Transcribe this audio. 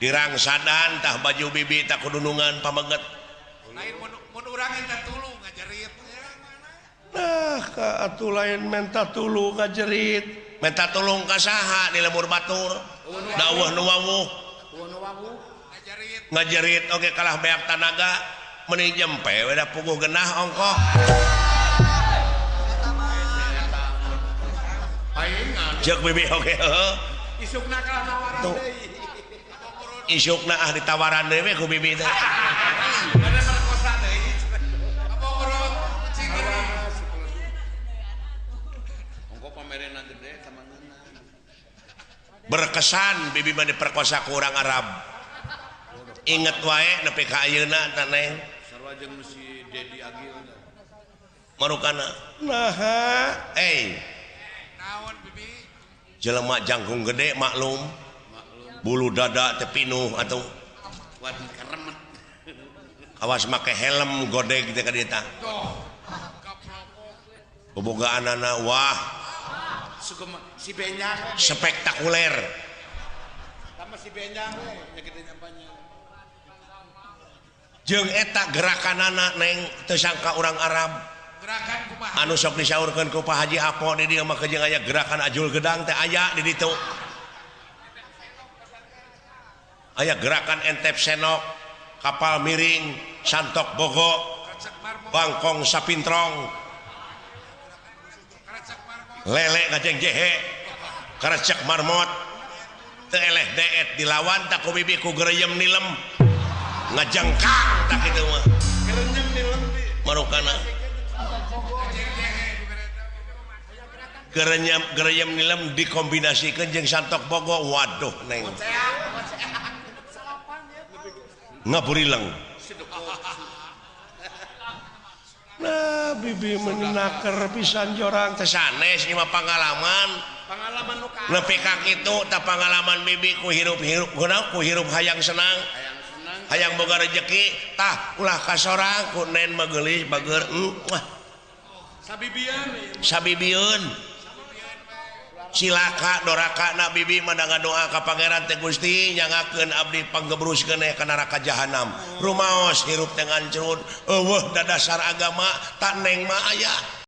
Dirangsadan tah baju bibi tak kudunungan pameget. Lain mun urang minta tulung ngajerit. Nah, ka atuh lain minta tulung ngajerit. Minta tulung ka saha di lembur batur. Daweuh nu wawuh. Ngajerit oge kalah beak tanaga meuni jempe we da puguh genah ongkoh. Jeung bibi oge heuh. Isukna kalah nawaran deui. Isukna ah ditawaran deui we ku bibi teh. Berkesan bibi mah diperkosa ku urang Arab. Inget wae nepi ka ayeuna tah Neng. Sarua jeung si Dedi Agil. Marukana. Naha, eh. Naon bibi? Jelema jangkung gede maklum. Bulu dada teh pinuh atuh. Waduh keremet. Awas make helm godeg teh ka dieu tah. Bobogaanana wah. Si Benjang spektakuler. Sama si Benjang we nya gede nyampanya. Jeung eta gerakanana Neng teu sangka urang Arab. Gerakan kumaha? Anu sok disaurkeun ku Pak Haji Apo di dieu mah jeung aya gerakan ajul gedang teh aya di ditu. Aya gerakan entep senok, kapal miring, santok bogo, bangkong sapintrong, lele ngajeng jehe, karecek marmot, teu eleh deet dilawan tak ku bibi ku gereyem nilem, ngajengkang tak kitu mah. Gereyem nilem bi. Marukana. Gereyem nilem dikombinasikeun jeung santok bogo, waduh Neng. Ngaburileng. Nah, bibi menaker pisan jorang teh sanes ieu mah pangalaman. Pangalaman nu ka. Nepi ka kitu tah pangalaman bibi ku hirup-hirup kunaon ku hirup hayang senang. Hayang boga rejeki tah ulah ka sorang ku nen mah geulis bager wah. Sabibieun. Sabibieun. Cilaka doraka na bibi mah ngadoa ka pangeran teh Gusti nyangakeun abdi panggebruskeun ka neraka jahanam. Rumaos hirup teh ngancrut eueuh dadasar agama tak neng mah aya.